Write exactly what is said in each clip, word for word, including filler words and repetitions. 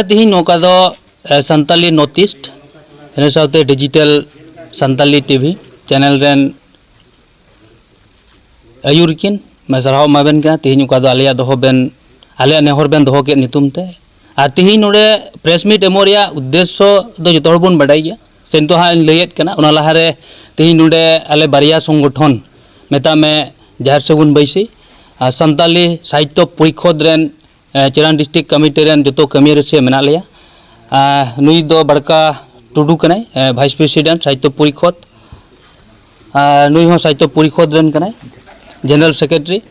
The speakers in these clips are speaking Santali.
ᱛᱮᱦᱮᱧ ᱱᱚᱝᱠᱟ ᱫᱚ ᱥᱟᱱᱛᱟᱞᱤ ᱱᱚᱨᱛᱷ ᱤᱥᱴ, ᱤᱱᱟᱹ ᱥᱟᱶᱛᱮ ᱰᱤᱡᱤᱴᱟᱞ ᱥᱟᱱᱛᱟᱞᱤ ᱴᱤᱵᱷᱤ ᱪᱮᱱᱮᱞ ᱨᱮᱱ ᱟᱹᱭᱩᱨ ᱠᱤᱱ ᱥᱟᱨᱦᱟᱣ ᱮᱢᱟᱵᱮᱱ ᱠᱟᱱᱟ᱾ ᱛᱮᱦᱮᱧ ᱚᱠᱟ ᱫᱚ ᱟᱞᱮᱭᱟᱜ ᱫᱚᱦᱚ ᱵᱮᱱ, ᱟᱞᱮᱭᱟᱜ ᱱᱮᱦᱚᱨ ᱵᱮᱱ ᱫᱚᱦᱚ ᱠᱮᱫ ᱧᱩᱛᱩᱢ ᱛᱮ᱾ ᱟᱨ ᱛᱮᱦᱮᱧ ᱱᱚᱰᱮ ᱯᱨᱮᱥ ᱢᱤᱴ ᱮᱢᱚᱜ ᱨᱮᱭᱟᱜ ᱩᱫᱽᱫᱮᱥᱥᱚ ᱫᱚ ᱡᱚᱛᱚ ᱦᱚᱲ ᱵᱚᱱ ᱵᱟᱰᱟᱭ ᱜᱮᱭᱟ, ᱥᱮ ᱱᱤᱛᱚᱜ ᱦᱟᱸᱜ ᱤᱧ ᱞᱟᱹᱭᱮᱫ ᱠᱟᱱᱟ᱾ ᱚᱱᱟ ᱞᱟᱦᱟᱨᱮ ᱛᱮᱦᱮᱧ ᱱᱚᱰᱮ ᱟᱞᱮ ᱵᱟᱨᱭᱟ ᱥᱚᱝᱜᱚᱴᱷᱚᱱ, ᱢᱮᱛᱟᱜ ᱢᱮ ᱡᱟᱦᱮᱨ ᱥᱟᱹᱜᱩᱱ ᱵᱟᱹᱭᱥᱤ ᱟᱨ ᱥᱟᱱᱛᱟᱞᱤ ᱥᱟᱦᱤᱛᱛᱚ ᱯᱚᱨᱤᱠᱷᱚᱫᱽ ᱨᱮᱱ ᱮ, ᱪᱤᱨᱟᱱ ᱰᱤᱥᱴᱨᱤᱠᱴ ᱠᱚᱢᱤᱴᱤ ᱨᱮᱱ ᱡᱚᱛᱚ ᱠᱟᱹᱢᱤᱭᱟᱹ ᱨᱮ ᱪᱮ ᱢᱮᱱᱟᱜ ᱞᱮᱭᱟ᱾ ᱟᱨ ᱱᱩᱭ ᱫᱚ ᱵᱟᱲᱠᱟ ᱴᱩᱰᱩ ᱠᱟᱱᱟᱭ, ᱮ, ᱵᱷᱟᱭᱤᱥ ᱯᱨᱮᱥᱤᱰᱮᱱᱴ ᱥᱟᱦᱤᱛᱛᱚ ᱯᱚᱨᱤᱠᱷᱚᱫᱽ᱾ ᱟᱨ ᱱᱩᱭ ᱦᱚᱸ ᱥᱟᱦᱤᱛᱛᱚ ᱯᱚᱨᱤᱠᱷᱚᱫᱽ ᱨᱮᱱ ᱠᱟᱱᱟᱭ, ᱡᱮᱱᱟᱨᱮᱞ ᱥᱮᱠᱨᱮᱴᱟᱨᱤ᱾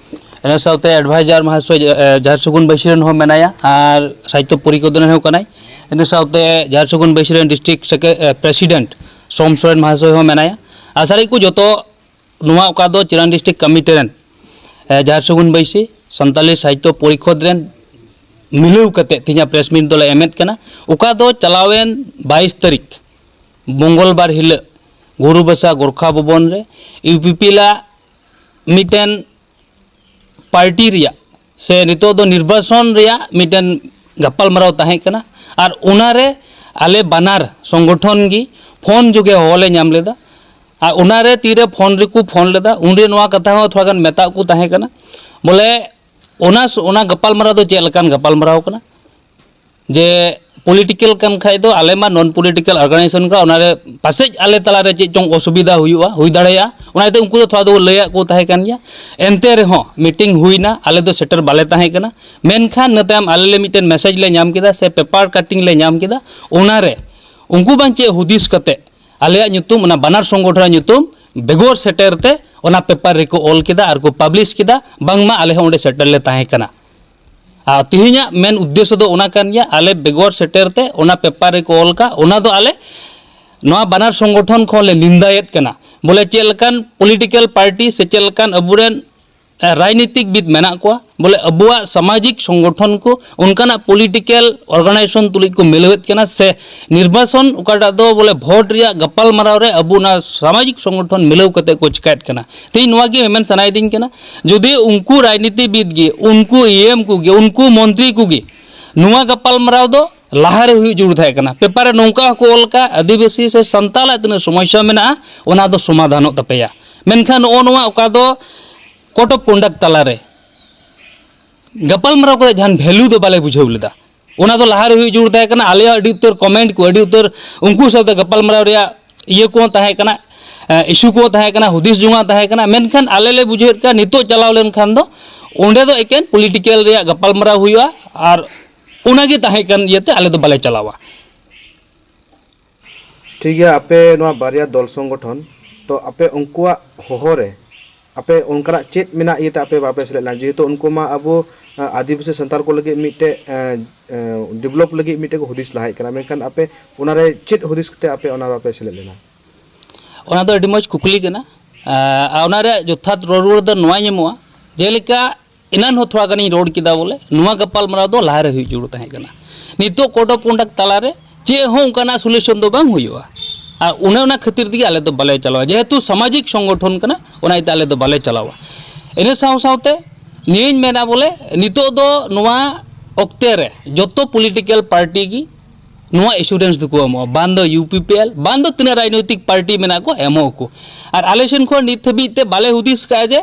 ᱤᱱᱟᱹ ᱥᱟᱶᱛᱮ ᱮᱰᱵᱷᱟᱭᱡᱟᱨ ᱢᱟᱦᱟᱥᱚᱭ, ᱮ, ᱡᱟᱦᱮᱨ ᱥᱟᱹᱜᱩᱱ ᱵᱟᱹᱭᱥᱤ ᱨᱮᱱ ᱦᱚᱸ ᱢᱮᱱᱟᱭᱟ ᱟᱨ ᱥᱟᱦᱤᱛᱛᱚ ᱯᱚᱨᱤᱠᱷᱚᱫᱽ ᱨᱮᱱ ᱦᱚᱸ ᱠᱟᱱᱟᱭ᱾ ᱤᱱᱟᱹ ᱥᱟᱶᱛᱮ ᱡᱟᱦᱮᱨ ᱥᱟᱹᱜᱩᱱ ᱵᱟᱹᱭᱥᱤ ᱨᱮᱱ ᱰᱤᱥᱴᱨᱤᱠᱴ ᱥᱮᱠᱨᱮ-, ᱮ, ᱯᱨᱮᱥᱤᱰᱮᱱᱴ ᱥᱳᱢ ᱥᱚᱨᱮᱱ ᱢᱟᱦᱟᱥᱚᱭ ᱦᱚᱸ ᱢᱮᱱᱟᱭᱟ᱾ ᱟᱥᱟ ᱠᱚ ᱡᱚᱛᱚ ᱱᱚᱣᱟ ᱚᱠᱟ ᱫᱚ ᱪᱤᱨᱟᱱ ᱰᱤᱥᱴᱨᱤᱠᱴ ᱠᱚᱢᱤᱴᱤ ᱨᱮᱱ, ᱮ, ᱡᱟᱦᱮᱨ ᱥᱟᱹᱜᱩᱱ ᱵᱟᱹᱭᱥᱤ ᱥᱟᱱᱛᱟᱞᱤ ᱥᱟᱦᱤᱛᱛᱚ ᱯᱚᱨᱤᱠᱷᱚᱫᱽ ᱨᱮᱱ ᱢᱤᱞᱟᱹᱣ ᱠᱟᱛᱮ ᱛᱮᱦᱮᱧᱟᱜ ᱯᱨᱮᱥ ᱢᱤᱴ ᱫᱚᱞᱮ ᱮᱢᱮᱫ ᱠᱟᱱᱟ᱾ ᱚᱠᱟ ᱫᱚ ᱪᱟᱞᱟᱣᱮᱱ ᱵᱟᱭᱤᱥ ᱛᱟᱹᱨᱤᱠᱷ ᱢᱚᱝᱜᱚᱞᱵᱟᱨ ᱦᱤᱞᱳᱜ ᱜᱩᱨᱩ ᱵᱟᱥᱟ ᱜᱳᱨᱠᱷᱟ ᱵᱷᱚᱵᱚᱱ ᱨᱮ ᱤᱭᱩ ᱯᱤ ᱯᱤ ᱞᱟᱜ ᱢᱤᱫᱴᱮᱱ ᱯᱟᱨᱴᱤ ᱨᱮᱭᱟᱜ ᱥᱮ ᱱᱤᱛᱚᱜ ᱫᱚ ᱱᱤᱨᱵᱟᱪᱚᱱ ᱨᱮᱭᱟᱜ ᱢᱤᱫᱴᱮᱱ ᱜᱟᱯᱟᱞᱢᱟᱨᱟᱣ ᱛᱟᱦᱮᱸ ᱠᱟᱱᱟ᱾ ᱟᱨ ᱚᱱᱟᱨᱮ ᱟᱞᱮ ᱵᱟᱱᱟᱨ ᱥᱚᱝᱜᱚᱴᱷᱚᱱ ᱜᱮ ᱯᱷᱳᱱ ᱡᱳᱜᱮ ᱦᱚᱦᱚ ᱞᱮ ᱧᱟᱢ ᱞᱮᱫᱟ᱾ ᱟᱨ ᱚᱱᱟᱨᱮ ᱛᱤᱨᱮ ᱯᱷᱳᱱ ᱨᱮᱠᱚ ᱯᱷᱳᱱ ᱞᱮᱫᱟ, ᱩᱱᱨᱮ ᱱᱚᱣᱟ ᱠᱟᱛᱷᱟ ᱦᱚᱸ ᱛᱷᱚᱲᱟ ᱜᱟᱱ ᱢᱮᱛᱟᱜ ᱠᱚ ᱛᱟᱦᱮᱸ ᱠᱟᱱᱟ᱾ ᱵᱚᱞᱮ ᱚᱱᱟ ᱥ-, ᱚᱱᱟ ᱜᱟᱯᱟᱞᱢᱟᱨᱟᱣ ᱫᱚ ᱪᱮᱫ ᱞᱮᱠᱟᱱ ᱜᱟᱯᱟᱞᱢᱟᱨᱟᱣ ᱠᱟᱱᱟ? ᱡᱮ ᱯᱚᱞᱤᱴᱤᱠᱮᱞ ᱠᱟᱱ ᱠᱷᱟᱡ ᱫᱚ ᱟᱞᱮ ᱢᱟ ᱱᱚᱱ ᱯᱚᱞᱤᱴᱤᱠᱮᱞ ᱚᱨᱜᱟᱱᱟᱭᱡᱮᱥᱚᱱ ᱠᱟᱱᱟ, ᱚᱱᱟᱨᱮ ᱯᱟᱥᱮᱡ ᱟᱞᱮ ᱛᱟᱞᱟᱨᱮ ᱪᱮᱫ ᱪᱚᱝ ᱚᱥᱩᱵᱤᱫᱷᱟ ᱦᱩᱭᱩᱜᱼᱟ, ᱦᱩᱭ ᱫᱟᱲᱮᱭᱟᱜᱼᱟ᱾ ᱚᱱᱟ ᱤᱭᱟᱹᱛᱮ ᱩᱱᱠᱩ ᱫᱚ ᱛᱷᱚᱲᱟ ᱫᱚ ᱞᱟᱹᱭᱟᱫ ᱠᱚ ᱛᱟᱦᱮᱸ ᱠᱟᱱ ᱜᱮᱭᱟ᱾ ᱮᱱᱛᱮ ᱨᱮᱦᱚᱸ ᱢᱤᱴᱤᱝ ᱦᱩᱭᱱᱟ, ᱟᱞᱮ ᱫᱚ ᱥᱮᱴᱮᱨ ᱵᱟᱞᱮ ᱛᱟᱦᱮᱸ ᱠᱟᱱᱟ᱾ ᱢᱮᱱᱠᱷᱟᱱ ᱤᱱᱟᱹ ᱛᱟᱭᱚᱢ ᱟᱞᱮ ᱞᱮ ᱢᱤᱫᱴᱮᱱ ᱢᱮᱥᱮᱡᱽ ᱞᱮ ᱧᱟᱢ ᱠᱮᱫᱟ ᱥᱮ ᱯᱮᱯᱟᱨ ᱠᱟᱴᱤᱝ ᱞᱮ ᱧᱟᱢ ᱠᱮᱫᱟ᱾ ᱚᱱᱟᱨᱮ ᱩᱱᱠᱩ ᱵᱟᱝ ᱪᱮᱫ ᱦᱩᱫᱤᱥ ᱠᱟᱛᱮ ᱟᱞᱮᱭᱟᱜ ᱧᱩᱛᱩᱢ, ᱚᱱᱟ ᱵᱟᱱᱟᱨ ᱥᱚᱝᱜᱚᱴᱷᱚᱱᱟᱜ ᱧᱩᱛᱩᱢ ᱵᱮᱜᱚᱨ ᱥᱮᱴᱮᱨ ᱛᱮ ᱚᱱᱟ ᱯᱮᱯᱟᱨ ᱨᱮᱠᱚ ᱚᱞ ᱠᱮᱫᱟ ᱟᱨ ᱠᱚ ᱯᱟᱵᱽᱞᱤᱥ ᱠᱮᱫᱟ, ᱵᱟᱝᱢᱟ ᱟᱞᱮ ᱦᱚᱸ ᱚᱸᱰᱮ ᱥᱮᱴᱮᱨ ᱞᱮ ᱛᱟᱦᱮᱸ ᱠᱟᱱᱟ᱾ ᱟᱨ ᱛᱮᱦᱮᱧᱟᱜ ᱢᱮᱱ ᱩᱫᱽᱫᱮᱥᱥᱚ ᱫᱚ ᱚᱱᱟ ᱠᱟᱱ ᱜᱮᱭᱟ, ᱟᱞᱮ ᱵᱮᱜᱚᱨ ᱥᱮᱴᱮᱨ ᱛᱮ ᱚᱱᱟ ᱯᱮᱯᱟᱨ ᱨᱮᱠᱚ ᱚᱞ ᱠᱟᱜ, ᱚᱱᱟ ᱫᱚ ᱟᱞᱮ ᱱᱚᱣᱟ ᱵᱟᱱᱟᱨ ᱥᱚᱝᱜᱚᱴᱷᱚᱱ ᱠᱷᱚᱱ ᱞᱮ ᱱᱤᱱᱫᱟᱭᱮᱫ ᱠᱟᱱᱟ᱾ ᱵᱚᱞᱮ ᱪᱮᱫ ᱞᱮᱠᱟᱱ ᱯᱚᱞᱤᱴᱤᱠᱮᱞ ᱯᱟᱨᱴᱤ ᱥᱮ ᱪᱮᱫ ᱞᱮᱠᱟᱱ ᱟᱵᱚᱨᱮᱱ, ᱮ, ᱨᱟᱡᱽᱱᱤᱛᱤᱠ ᱵᱤᱫ ᱢᱮᱱᱟᱜ ᱠᱚᱣᱟ, ᱵᱚᱞᱮ ᱟᱵᱚᱣᱟᱜ ᱥᱟᱢᱟᱡᱤᱠ ᱥᱚᱝᱜᱚᱴᱷᱚᱱ ᱠᱚ ᱚᱱᱠᱟᱱᱟᱜ ᱯᱚᱞᱤᱴᱤᱠᱮᱞ ᱚᱨᱜᱟᱱᱟᱭᱡᱮᱥᱚᱱ ᱛᱩᱞᱩᱡ ᱠᱚ ᱢᱤᱞᱟᱹᱣᱮᱫ ᱠᱟᱱᱟ ᱥᱮ ᱱᱤᱨᱵᱟᱪᱚᱱ ᱚᱠᱟᱴᱟᱜ ᱫᱚ ᱵᱚᱞᱮ ᱵᱷᱳᱴ ᱨᱮᱭᱟᱜ ᱜᱟᱯᱟᱞᱢᱟᱨᱟᱣ ᱨᱮ ᱟᱵᱚ ᱚᱱᱟ ᱥᱟᱢᱟᱡᱤᱠ ᱥᱚᱝᱜᱚᱴᱷᱚᱱ ᱢᱤᱞᱟᱹᱣ ᱠᱟᱛᱮ ᱠᱚ ᱪᱤᱠᱟᱹᱭᱮᱫ ᱠᱟᱱᱟ᱾ ᱛᱮᱦᱮᱧ ᱱᱚᱣᱟ ᱜᱮ ᱢᱮᱢᱮᱱ ᱥᱟᱱᱟᱭᱮᱫᱤᱧ ᱠᱟᱱᱟ, ᱡᱩᱫᱤ ᱩᱱᱠᱩ ᱨᱟᱡᱽᱱᱤᱛᱤᱵᱤᱫ ᱜᱮ, ᱩᱱᱠᱩ ᱤ ᱮᱢ ᱠᱚᱜᱮ, ᱩᱱᱠᱩ ᱢᱚᱱᱛᱨᱤ ᱠᱚᱜᱮ ᱱᱚᱣᱟ ᱜᱟᱯᱟᱞᱢᱟᱨᱟᱣ ᱫᱚ ᱞᱟᱦᱟᱨᱮ ᱦᱩᱭᱩᱜ ᱡᱟᱹᱨᱩᱲ ᱛᱟᱦᱮᱸ ᱠᱟᱱᱟ᱾ ᱯᱮᱯᱟᱨ ᱨᱮ ᱱᱚᱝᱠᱟ ᱦᱚᱸᱠᱚ ᱚᱞ ᱠᱟᱜ, ᱟᱹᱫᱤᱵᱟᱹᱥᱤ ᱥᱮ ᱥᱟᱱᱛᱟᱲᱟᱜ ᱛᱤᱱᱟᱹᱜ ᱥᱚᱢᱚᱥᱥᱟ ᱢᱮᱱᱟᱜᱼᱟ, ᱚᱱᱟ ᱫᱚ ᱥᱚᱢᱟᱫᱷᱟᱱᱚᱜ ᱛᱟᱯᱮᱭᱟ᱾ ᱢᱮᱱᱠᱷᱟᱱ ᱱᱚᱜᱼᱚ ᱱᱚᱣᱟ ᱚᱠᱟ ᱫᱚ ᱠᱳᱰ ᱚᱯᱷ ᱠᱚᱱᱰᱟᱠᱴ ᱛᱟᱞᱟᱨᱮ ᱜᱟᱯᱟᱞᱢᱟᱨᱟᱣ ᱠᱟᱛᱮ ᱡᱟᱦᱟᱱ ᱵᱷᱮᱞᱩ ᱫᱚ ᱵᱟᱞᱮ ᱵᱩᱡᱷᱟᱹᱣ ᱞᱮᱫᱟ᱾ ᱚᱱᱟ ᱫᱚ ᱞᱟᱦᱟᱨᱮ ᱦᱩᱭᱩᱜ ᱡᱟᱹᱨᱩᱲ ᱛᱟᱦᱮᱸ ᱠᱟᱱᱟ᱾ ᱟᱞᱮᱭᱟᱜ ᱟᱹᱰᱤ ᱩᱛᱟᱹᱨ ᱠᱚᱢᱮᱱᱴ ᱠᱚ, ᱟᱹᱰᱤ ᱩᱛᱟᱹᱨ ᱩᱱᱠᱩ ᱥᱟᱶᱛᱮ ᱜᱟᱯᱟᱞᱢᱟᱨᱟᱣ ᱨᱮᱭᱟᱜ ᱤᱭᱟᱹ ᱠᱚᱦᱚᱸ ᱛᱟᱦᱮᱸ ᱠᱟᱱᱟ, ᱤᱥᱩ ᱠᱚᱦᱚᱸ ᱛᱟᱦᱮᱸ ᱠᱟᱱᱟ, ᱦᱩᱫᱤᱥ ᱡᱚᱝᱟᱜ ᱛᱟᱦᱮᱸ ᱠᱟᱱᱟ᱾ ᱢᱮᱱᱠᱷᱟᱱ ᱟᱞᱮ ᱞᱮ ᱵᱩᱡᱷᱟᱹᱣᱮᱫ ᱠᱟᱱ ᱱᱤᱛᱚᱜ ᱪᱟᱞᱟᱣ ᱞᱮᱱᱠᱷᱟᱱ ᱫᱚ ᱚᱸᱰᱮ ᱫᱚ ᱮᱠᱮᱱ ᱯᱚᱞᱤᱴᱤᱠᱮᱞ ᱨᱮᱭᱟᱜ ᱜᱟᱯᱟᱞᱢᱟᱨᱟᱣ ᱦᱩᱭᱩᱜᱼᱟ, ᱟᱨ ᱚᱱᱟᱜᱮ ᱛᱟᱦᱮᱸ ᱠᱟᱱ ᱤᱭᱟᱹᱛᱮ ᱟᱞᱮ ᱫᱚ ᱵᱟᱞᱮ ᱪᱟᱞᱟᱣᱟ᱾ ᱴᱷᱤᱠ ᱜᱮᱭᱟ, ᱟᱯᱮ ᱱᱚᱣᱟ ᱵᱟᱨᱭᱟ ᱫᱚᱞ ᱥᱚᱝᱜᱚᱴᱷᱚᱱ, ᱛᱚ ᱟᱯᱮ ᱩᱱᱠᱩᱣᱟᱜ ᱦᱚᱦᱚ ᱨᱮ ᱟᱯᱮ ᱚᱱᱠᱟᱱᱟᱜ ᱪᱮᱫ ᱢᱮᱱᱟᱜ ᱤᱭᱟᱹᱛᱮ ᱟᱯᱮ ᱵᱟᱯᱮ ᱥᱮᱞᱮᱫ ᱞᱮᱱᱟ? ᱡᱮᱦᱮᱛᱩ ᱩᱱᱠᱩ ᱢᱟ ᱟᱵᱚ ᱟᱹᱫᱤᱵᱟᱹᱥᱤ ᱥᱟᱱᱛᱟᱲ ᱠᱚ ᱞᱟᱹᱜᱤᱫ ᱢᱤᱫᱴᱮᱡ ᱰᱮᱵᱷᱞᱚᱯ ᱞᱟᱹᱜᱤᱫ ᱢᱤᱫᱴᱮᱡ ᱠᱚ ᱦᱩᱫᱤᱥ ᱞᱟᱦᱟᱭᱮᱫ ᱠᱟᱱᱟ, ᱢᱮᱱᱠᱷᱟᱱ ᱟᱯᱮ ᱚᱱᱟᱨᱮ ᱪᱮᱫ ᱦᱩᱫᱤᱥ ᱠᱟᱛᱮ ᱟᱯᱮ ᱚᱱᱟ ᱵᱟᱯᱮ ᱥᱮᱞᱮᱫ ᱞᱮᱱᱟ? ᱚᱱᱟ ᱫᱚ ᱟᱹᱰᱤ ᱢᱚᱡᱽ ᱠᱩᱠᱞᱤ ᱠᱟᱱᱟ᱾ ᱟᱨ ᱚᱱᱟ ᱨᱮᱭᱟᱜ ᱡᱚᱛᱷᱟᱛ ᱨᱚᱲ ᱨᱩᱣᱟᱹᱲ ᱫᱚ ᱱᱚᱣᱟ ᱧᱟᱢᱚᱜᱼᱟ, ᱡᱮᱞᱮᱠᱟ ᱮᱱᱟᱱ ᱦᱚᱸ ᱛᱷᱚᱲᱟ ᱜᱟᱱᱤᱧ ᱨᱚᱲ ᱠᱮᱫᱟ, ᱵᱚᱞᱮ ᱱᱚᱣᱟ ᱜᱟᱯᱟᱞᱢᱟᱨᱟᱣ ᱫᱚ ᱞᱟᱦᱟᱨᱮ ᱦᱩᱭᱩᱜ ᱡᱟᱹᱨᱩᱲ ᱛᱟᱦᱮᱸ ᱠᱟᱱᱟ᱾ ᱱᱤᱛᱚᱜ ᱠᱳᱰ ᱚᱯᱷ ᱠᱚᱱᱰᱟᱠᱴ ᱛᱟᱞᱟᱨᱮ ᱪᱮᱫ ᱦᱚᱸ ᱚᱱᱠᱟᱱᱟᱜ ᱥᱚᱞᱩᱥᱚᱱ ᱫᱚ ᱵᱟᱝ ᱦᱩᱭᱩᱜᱼᱟ᱾ ᱟᱨ ᱚᱱᱮ ᱚᱱᱟ ᱠᱷᱟᱹᱛᱤᱨ ᱛᱮᱜᱮ ᱟᱞᱮ ᱫᱚ ᱵᱟᱞᱮ ᱪᱟᱞᱟᱣᱟ, ᱡᱮᱦᱮᱛᱩ ᱥᱟᱢᱟᱡᱤᱠ ᱥᱚᱝᱜᱚᱴᱷᱚᱱ ᱠᱟᱱᱟ, ᱚᱱᱟ ᱤᱭᱟᱹᱛᱮ ᱟᱞᱮ ᱫᱚ ᱵᱟᱞᱮ ᱪᱟᱞᱟᱣᱟ᱾ ᱤᱱᱟᱹ ᱥᱟᱶ ᱥᱟᱶᱛᱮ ᱱᱤᱭᱟᱹᱧ ᱢᱮᱱᱟ, ᱵᱚᱞᱮ ᱱᱤᱛᱚᱜ ᱫᱚ ᱱᱚᱣᱟ ᱚᱠᱛᱮ ᱨᱮ ᱡᱚᱛᱚ ᱯᱚᱞᱤᱴᱤᱠᱮᱞ ᱯᱟᱨᱴᱤ ᱜᱮ ᱱᱚᱣᱟ ᱮᱥᱩᱨᱮᱱᱥ ᱫᱚᱠᱚ ᱮᱢᱚᱜᱼᱟ, ᱵᱟᱝ ᱫᱚ ᱤᱭᱩ ᱯᱤ ᱯᱤ ᱮᱞ, ᱵᱟᱝ ᱫᱚ ᱛᱤᱱᱟᱹᱜ ᱨᱟᱡᱽᱱᱳᱭᱛᱤᱠ ᱯᱟᱨᱴᱤ ᱢᱮᱱᱟᱜ ᱠᱚ, ᱮᱢᱚᱜ ᱟᱠᱚ᱾ ᱟᱨ ᱟᱞᱮ ᱥᱮᱱ ᱠᱷᱚᱱ ᱱᱤᱛ ᱦᱟᱹᱵᱤᱡ ᱛᱮ ᱵᱟᱞᱮ ᱦᱩᱫᱤᱥ ᱠᱟᱜᱼᱟ ᱡᱮ,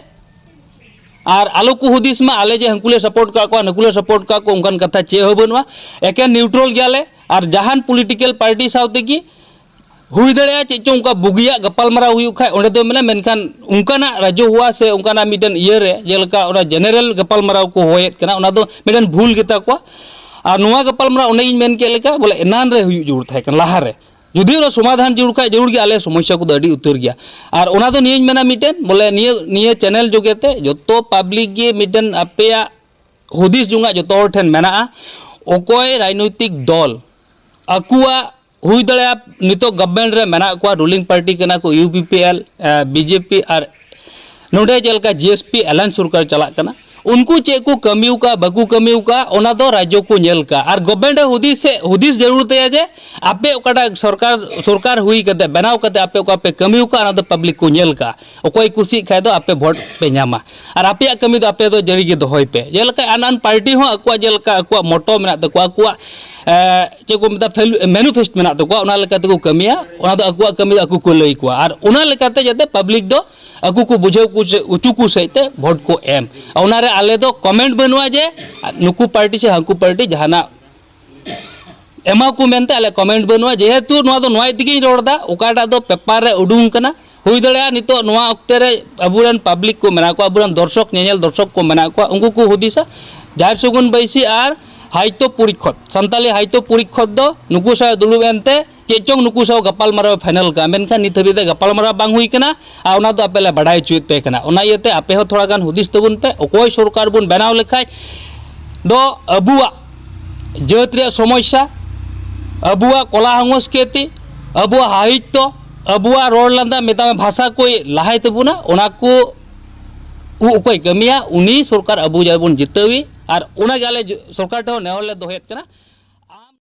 ᱟᱨ ᱟᱞᱚ ᱠᱚ ᱦᱩᱫᱤᱥ ᱢᱟ ᱟᱞᱮ ᱡᱮ ᱦᱟᱹᱱᱠᱩ ᱞᱮ ᱥᱟᱯᱳᱨᱴ ᱠᱟᱜ ᱠᱚᱣᱟ, ᱱᱩᱠᱩ ᱞᱮ ᱥᱟᱯᱳᱨᱴ ᱠᱟᱜ ᱠᱚᱣᱟ, ᱚᱱᱠᱟᱱ ᱠᱟᱛᱷᱟ ᱪᱮᱫ ᱦᱚᱸ ᱵᱟᱹᱱᱩᱜᱼᱟ᱾ ᱮᱠᱮᱱ ᱱᱤᱭᱩᱴᱨᱟᱞ ᱜᱮᱭᱟᱞᱮ᱾ ᱟᱨ ᱡᱟᱦᱟᱱ ᱯᱚᱞᱤᱴᱤᱠᱮᱞ ᱯᱟᱨᱴᱤ ᱥᱟᱶ ᱛᱮᱜᱮ ᱦᱩᱭ ᱫᱟᱲᱮᱭᱟᱜᱼᱟ ᱪᱮᱫ ᱪᱚᱝ ᱚᱱᱠᱟ ᱵᱩᱜᱤᱭᱟᱜ ᱜᱟᱯᱟᱞᱢᱟᱨᱟᱣ ᱦᱩᱭᱩᱜ ᱠᱷᱟᱡ, ᱚᱸᱰᱮ ᱫᱚ ᱢᱮᱱᱟ, ᱢᱮᱱᱠᱷᱟᱱ ᱚᱱᱠᱟᱱᱟᱜ ᱨᱟᱡᱚ ᱦᱩᱣᱟ ᱥᱮ ᱚᱱᱠᱟᱱᱟᱜ ᱢᱤᱫᱴᱮᱱ ᱤᱭᱟᱹ ᱨᱮ, ᱡᱮᱞᱮᱠᱟ ᱚᱱᱟ ᱡᱮᱱᱟᱨᱮᱞ ᱜᱟᱯᱟᱞᱢᱟᱨᱟᱣ ᱠᱚ ᱦᱚᱦᱚᱭᱮᱫ ᱠᱟᱱᱟ, ᱚᱱᱟ ᱫᱚ ᱢᱤᱫᱴᱮᱱ ᱵᱷᱩᱞ ᱜᱮᱛᱟ ᱠᱚᱣᱟ᱾ ᱟᱨ ᱱᱚᱣᱟ ᱜᱟᱯᱟᱞᱢᱟᱨᱟᱣ ᱚᱱᱮᱧ ᱢᱮᱱ ᱠᱮᱫ ᱞᱮᱠᱟ, ᱵᱚᱞᱮ ᱮᱱᱟᱱ ᱨᱮ ᱦᱩᱭᱩᱜ ᱡᱟᱹᱨᱩᱲ ᱛᱟᱦᱮᱸ ᱠᱟᱱᱟ, ᱞᱟᱦᱟ ᱨᱮ᱾ ᱡᱩᱫᱤ ᱚᱱᱟ ᱥᱚᱢᱟᱫᱷᱟᱱ ᱡᱟᱹᱨᱩᱲ ᱠᱷᱟᱡ, ᱡᱟᱹᱨᱩᱲ ᱜᱮ, ᱟᱞᱮ ᱥᱚᱢᱚᱥᱥᱟ ᱠᱚᱫᱚ ᱟᱹᱰᱤ ᱩᱛᱟᱹᱨ ᱜᱮᱭᱟ᱾ ᱟᱨ ᱚᱱᱟ ᱫᱚ ᱱᱤᱭᱟᱹᱧ ᱢᱮᱱᱟ, ᱢᱤᱫᱴᱮᱱ ᱵᱚᱞᱮ ᱱᱤᱭᱟᱹ, ᱱᱤᱭᱟᱹ ᱪᱮᱱᱮᱞ ᱡᱳᱜᱮ ᱛᱮ ᱡᱚᱛᱚ ᱯᱟᱵᱽᱞᱤᱠ ᱜᱮ ᱢᱤᱫᱴᱮᱱ ᱟᱯᱮᱭᱟᱜ ᱦᱩᱫᱤᱥ ᱡᱚᱝᱟᱜ ᱡᱚᱛᱚ ᱦᱚᱲ ᱴᱷᱮᱱ ᱢᱮᱱᱟᱜᱼᱟ᱾ ᱚᱠᱚᱭ ᱨᱟᱡᱽᱱᱳᱭᱛᱤᱠ ᱫᱚᱞ ᱟᱠᱚᱣᱟᱜ ᱦᱩᱭ ᱫᱟᱲᱮᱭᱟᱜᱼᱟ, ᱱᱤᱛᱚᱜ ᱜᱚᱵᱷᱢᱮᱱᱴ ᱨᱮ ᱢᱮᱱᱟᱜ ᱠᱚᱣᱟ, ᱨᱩᱞᱤᱝ ᱯᱟᱨᱴᱤ ᱠᱟᱱᱟ ᱠᱚ, U P P L, B J P, ᱟᱨ ᱱᱚᱰᱮ ᱡᱮᱞᱮᱠᱟ ᱡᱤ ᱮᱥ ᱯᱤ ᱮᱞᱟᱭᱮᱱᱥ ᱥᱚᱨᱠᱟᱨ ᱪᱟᱞᱟᱜ ᱠᱟᱱᱟ, ᱩᱱᱠᱩ ᱪᱮᱫ ᱠᱚ ᱠᱟᱹᱢᱤ ᱟᱠᱟᱫ, ᱵᱟᱠᱚ ᱠᱟᱹᱢᱤ ᱟᱠᱟᱫ, ᱚᱱᱟ ᱫᱚ ᱨᱟᱡᱽᱡᱚ ᱠᱚ ᱧᱮᱞ ᱠᱟᱜ᱾ ᱟᱨ ᱜᱚᱵᱷᱢᱮᱱᱴ ᱮ ᱦᱩᱫᱤᱥ ᱮ, ᱦᱩᱫᱤᱥ ᱡᱟᱹᱨᱩᱲ ᱛᱟᱭᱟ ᱡᱮ ᱟᱯᱮ ᱚᱠᱟᱴᱟᱜ ᱥᱚᱨᱠᱟᱨ, ᱥᱚᱨᱠᱟᱨ ᱦᱩᱭ ᱠᱟᱛᱮ, ᱵᱮᱱᱟᱣ ᱠᱟᱛᱮ ᱟᱯᱮ ᱚᱠᱟ ᱯᱮ ᱠᱟᱹᱢᱤ ᱟᱠᱟᱫ, ᱚᱱᱟ ᱫᱚ ᱯᱟᱵᱽᱞᱤᱠ ᱠᱚ ᱧᱮᱞ ᱠᱟᱜ᱾ ᱚᱠᱚᱭ ᱠᱩᱥᱤᱜ ᱠᱷᱟᱡ ᱫᱚ ᱟᱯᱮ ᱵᱷᱳᱴ ᱯᱮ ᱧᱟᱢᱟ᱾ ᱟᱨ ᱟᱯᱮᱭᱟᱜ ᱠᱟᱹᱢᱤ ᱫᱚ ᱟᱯᱮ ᱫᱚ ᱡᱟᱹᱨᱤ ᱜᱮ ᱫᱚᱦᱚᱭ ᱯᱮ᱾ ᱡᱮᱞᱮᱠᱟ ᱟᱱ ᱟᱱ ᱯᱟᱨᱴᱤ ᱦᱚᱸ ᱟᱠᱚᱣᱟᱜ, ᱡᱮᱞᱮᱠᱟ ᱟᱠᱚᱣᱟᱜ ᱢᱚᱴᱳ ᱢᱮᱱᱟᱜ ᱛᱟᱠᱚᱣᱟ, ᱟᱠᱚᱣᱟᱜ, ᱮ, ᱪᱮᱫ ᱠᱚ ᱢᱮᱛᱟᱜᱼᱟ, ᱯᱷᱮᱞ-, ᱢᱮᱱᱤᱯᱷᱮᱥᱴ ᱢᱮᱱᱟᱜ ᱛᱟᱠᱚᱣᱟ, ᱚᱱᱟ ᱞᱮᱠᱟ ᱛᱮᱠᱚ ᱠᱟᱹᱢᱤᱭᱟ᱾ ᱚᱱᱟ ᱫᱚ ᱟᱠᱚᱣᱟᱜ ᱠᱟᱹᱢᱤ ᱫᱚ ᱟᱠᱚ ᱠᱚ ᱞᱟᱹᱭ ᱠᱚᱣᱟ᱾ ᱟᱨ ᱚᱱᱟ ᱞᱮᱠᱟᱛᱮ ᱡᱟᱛᱮ ᱯᱟᱵᱽᱞᱤᱠ ᱫᱚ ᱟᱠᱚ ᱠᱚ ᱵᱩᱡᱷᱟᱹᱣ ᱠᱚ ᱥᱮ-, ᱦᱚᱪᱚ ᱠᱚ ᱥᱮᱫ ᱛᱮ ᱵᱷᱳᱴ ᱠᱚ ᱮᱢ᱾ ᱚᱱᱟᱨᱮ ᱟᱞᱮ ᱫᱚ ᱠᱚᱢᱮᱱᱴ ᱵᱟᱹᱱᱩᱜᱼᱟ ᱡᱮ ᱱᱩᱠᱩ ᱯᱟᱨᱴᱤ ᱥᱮ ᱦᱟᱱᱠᱩ ᱯᱟᱨᱴᱤ ᱡᱟᱦᱟᱱᱟᱜ ᱮᱢᱟ ᱠᱚ ᱢᱮᱱᱛᱮ ᱟᱞᱮ ᱠᱚᱢᱮᱱᱴ ᱵᱟᱹᱱᱩᱜᱼᱟ᱾ ᱡᱮᱦᱮᱛᱩ ᱱᱚᱣᱟ ᱫᱚ ᱱᱚᱣᱟ ᱤᱫᱤ ᱜᱤᱧ ᱨᱚᱲ ᱮᱫᱟ, ᱚᱠᱟᱴᱟᱜ ᱫᱚ ᱯᱮᱯᱟᱨ ᱨᱮ ᱩᱰᱩᱝ ᱠᱟᱱᱟ᱾ ᱦᱩᱭ ᱫᱟᱲᱮᱭᱟᱜᱼᱟ ᱱᱤᱛᱚᱜ ᱱᱚᱣᱟ ᱚᱠᱛᱮ ᱨᱮ ᱟᱵᱚᱨᱮᱱ ᱯᱟᱵᱽᱞᱤᱠ ᱠᱚ ᱢᱮᱱᱟᱜ ᱠᱚᱣᱟ, ᱟᱵᱚᱨᱮᱱ ᱫᱚᱨᱥᱚᱠ, ᱧᱮᱧᱮᱞ ᱫᱚᱨᱥᱚᱠ ᱠᱚ ᱢᱮᱱᱟᱜ ᱠᱚᱣᱟ, ᱩᱱᱠᱩ ᱠᱚ ᱦᱩᱫᱤᱥᱟ ᱡᱟᱦᱮᱨ ᱥᱟᱹᱜᱩᱱ ᱵᱟᱹᱭᱥᱤ ᱟᱨ ᱦᱟᱭᱤᱛᱚ ᱯᱚᱨᱤᱠᱷᱚᱫ, ᱥᱟᱱᱛᱟᱞᱤ ᱦᱟᱭᱤᱛᱚ ᱯᱚᱨᱤᱠᱷᱚᱫ ᱫᱚ ᱱᱩᱠᱩ ᱥᱟᱶ ᱫᱩᱲᱩᱵ ᱮᱱᱛᱮ ᱪᱮᱫ ᱪᱚᱝ ᱱᱩᱠᱩ ᱥᱟᱶ ᱜᱟᱯᱟᱞ ᱢᱟᱨᱟᱣ ᱯᱷᱟᱭᱱᱟᱞ ᱠᱟᱜᱼᱟ, ᱢᱮᱱᱠᱷᱟᱱ ᱱᱤᱛ ᱦᱟᱹᱵᱤᱡ ᱛᱮ ᱜᱟᱯᱟᱞ ᱢᱟᱨᱟᱣ ᱵᱟᱝ ᱦᱩᱭ ᱠᱟᱱᱟ᱾ ᱟᱨ ᱚᱱᱟ ᱫᱚ ᱟᱯᱮ ᱞᱮ ᱵᱟᱰᱟᱭ ᱦᱚᱪᱚᱭᱮᱫ ᱯᱮ ᱠᱟᱱᱟ᱾ ᱚᱱᱟ ᱤᱭᱟᱹᱛᱮ ᱟᱯᱮ ᱦᱚᱸ ᱛᱷᱚᱲᱟ ᱜᱟᱱ ᱦᱩᱫᱤᱥ ᱛᱟᱵᱚᱱ ᱯᱮ, ᱚᱠᱚᱭ ᱥᱚᱨᱠᱟᱨ ᱵᱚᱱ ᱵᱮᱱᱟᱣ ᱞᱮᱠᱷᱟᱡ ᱫᱚ ᱟᱵᱚᱣᱟᱜ ᱡᱟᱹᱛ ᱨᱮᱭᱟᱜ ᱥᱚᱢᱚᱥᱥᱟ, ᱟᱵᱚᱣᱟᱜ ᱠᱚᱞᱟ ᱥᱚᱝᱥᱠᱨᱤᱛᱤ, ᱟᱵᱚᱣᱟᱜ ᱥᱟᱦᱤᱛᱛᱚ, ᱟᱵᱚᱣᱟᱜ ᱨᱚᱲ ᱞᱟᱸᱫᱟ, ᱢᱮᱛᱟᱜ ᱢᱮ ᱵᱷᱟᱥᱟ ᱠᱚᱭ ᱞᱟᱦᱟᱭ ᱛᱟᱵᱚᱱᱟ, ᱚᱱᱟ ᱠᱚ ᱠᱚ ᱚᱠᱚᱭ ᱠᱟᱹᱢᱤᱭᱟ, ᱩᱱᱤ ᱥᱚᱨᱠᱟᱨ ᱟᱵᱚ ᱡᱟᱭ ᱵᱚᱱ ᱡᱤᱛᱟᱹᱣᱤ᱾ ᱟᱨ ᱚᱱᱟᱜᱮ ᱟᱞᱮ ᱡᱚ-, ᱥᱚᱨᱠᱟᱨ ᱴᱷᱮᱱ ᱦᱚᱸ ᱱᱮᱦᱚᱨ ᱞᱮ ᱫᱚᱦᱚᱭᱮᱫ ᱠᱟᱱᱟ᱾